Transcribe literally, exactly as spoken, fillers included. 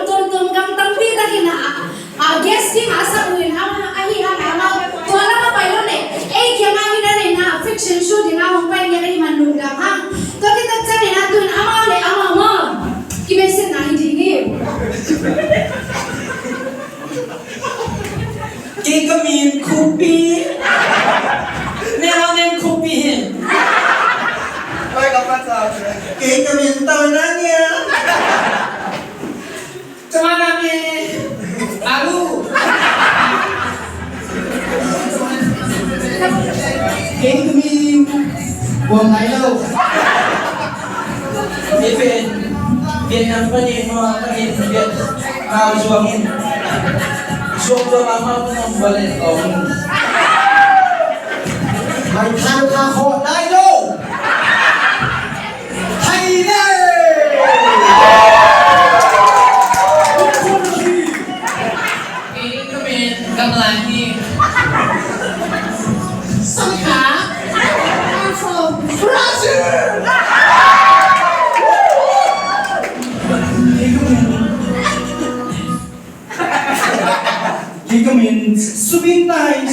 Tuamtuam gam tampi takin a, a guest ding a sak uh in ama ahi hang amau tua lam a pai lo le, ei kiangah hi na nei na fiction show ding a hong pai ngiat ahi man lungdam hang. Tua khit tak ciangin a tu in amau le amau maw kibeisetna hi ding hi. Kei ka min Khupi. Neu neu Khupi hi. Kei ka min Tau Nania. Cuma nami Alu. Kei ka min Buang Nai Lo. Kei pen Vietnam panin maw, panin Viet Nau zuang in. Zuang zuang a mau nong balen ong. Mai thang kha kho nai lo. Thai le. Kei ka min Gamlan hi. Sangkha. I'm from Brazil. Kei ka min Subin Tai.